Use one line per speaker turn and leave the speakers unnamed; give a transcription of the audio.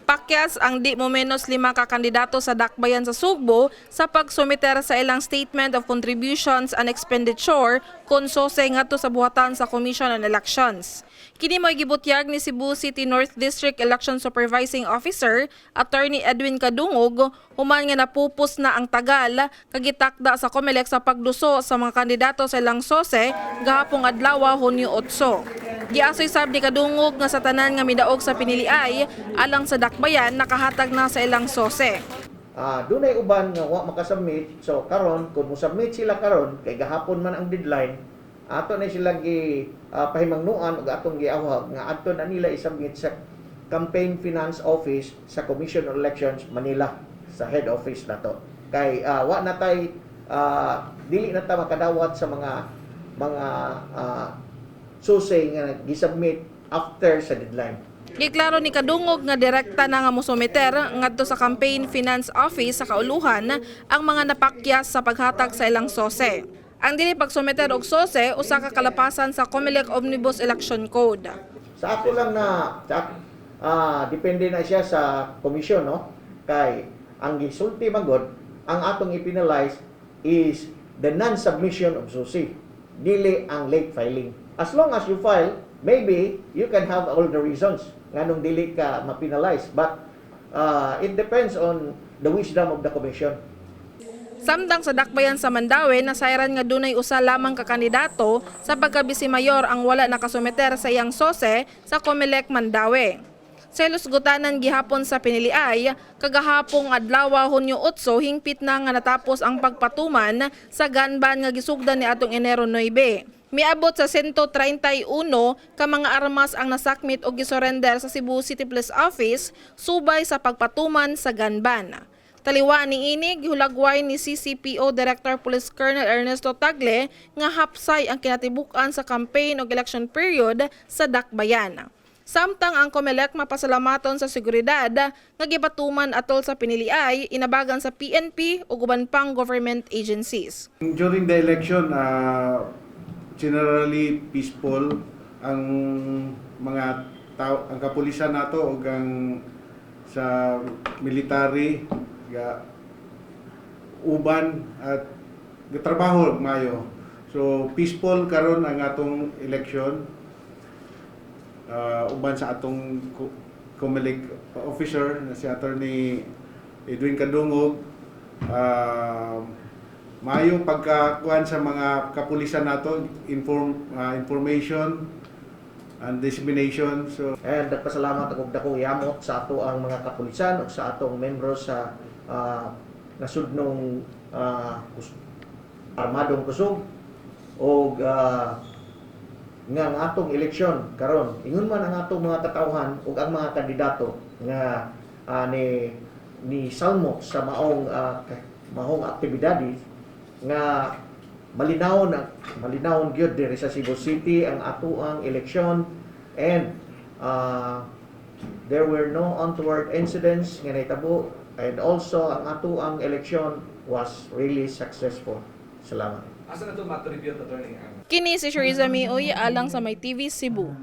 Napakyas ang di mo menos lima ka kandidato sa Dakbayan sa Sugbo sa pagsumiter sa ilang Statement of Contributions and Expenditure kon SOCE ngadto sa buhatan sa Commission on Elections. Kini mo'y gibutyag ni Cebu City North District Election Supervising Officer Attorney Edwin Kadungog human nga napupos na ang tagal kag gitakda sa COMELEC sa pagduso sa mga kandidato sa ilang SOCE gahapong adlaw, Hunyo 8. Giasoy sab ni Kadungog nga sa tanan nga midaog sa piniliay alang sa Dakbayan, nakahatag na sa ilang SOCE.
Dunay uban nga wa makasubmit. So karon, kung mo-submit sila karon kay gahapon man ang deadline, ato na sila gi pahimangnuan ug atong giawhag nga adto na nila isubmit sa Campaign Finance Office sa Commission on Elections Manila, sa head office nato. Kay wa na tay dili na ta makadawat sa mga SOCE nga gisubmit after sa deadline.
Giklaro ni Kadungog nga direkta na nga mosumiter ngadto sa Campaign Finance Office sa kauluhan ang mga napakyas sa paghatag sa ilang SOCE. Ang dili pagsumiter og SOCE, usa ka kalapasan sa COMELEC Omnibus Election Code.
Sa ako lang na sa, depende na siya sa komisyon, no, kay ang gisulti magod, ang atong i-penalize is the non-submission of SOCE, dili ang late filing. As long as you file, maybe you can have all the reasons nganong dili ka ma-penalize, but it depends on the wisdom of the commission.
Samtang sa Dakbayan sa Mandaue, nasayran nga dunay usa lamang ka kandidato sa pagka-vice mayor ang wala nakasumiter sa iyang SOCE sa COMELEC Mandaue. Sa lusgutanan gihapon sa piniliay, kagahapong adlaw, Hunyo 8, hingpit na nga natapos ang pagpatuman sa gun ban nga gisugdan ni atong Enero 9. Miabot sa 131 ka mga armas ang nasakmit o gisurrender sa Cebu City Police Office subay sa pagpatuman sa gun ban. Taliwa ni ini, gihulagway ni CCPO Director Police Colonel Ernesto Tagle nga hapsay ang kinatibuk-an sa campaign o election period sa Dakbayan. Samtang ang COMELEC mapasalamaton sa seguridad nga gipatuman atol sa piniliay, inabagan sa PNP ug uban pang government agencies.
During the election, generally peaceful ang mga tao, ang kapulisan nato ug ang sa military ga uban at gatrabaho mayo. So peaceful karon ang atong election. Uban sa atong COMELEC officer na si Attorney Edwin Kadungog, maayo pagkakuan sa mga kapulisan nato, information and dissemination. So
And nagpasalamat ako dakong yamot sa ato ang mga kapulisan ug sa atong membro sa nasudnong armadong kusog og nga ang atong eleksyon karon, ingon man ang atong mga katawhan ug ang mga kandidato nga ni ni salmo sa maong aktibidades nga malinawon malinawon gyud diri sa Cebu City ang atoang eleksyon, and there were no untoward incidents nga nahitabo, and also ang atoang eleksyon was really successful. Salamat.
Asa na ito ma-attribute, Attorney?
Kini si Shariza Mioy alang sa May TV Cebu.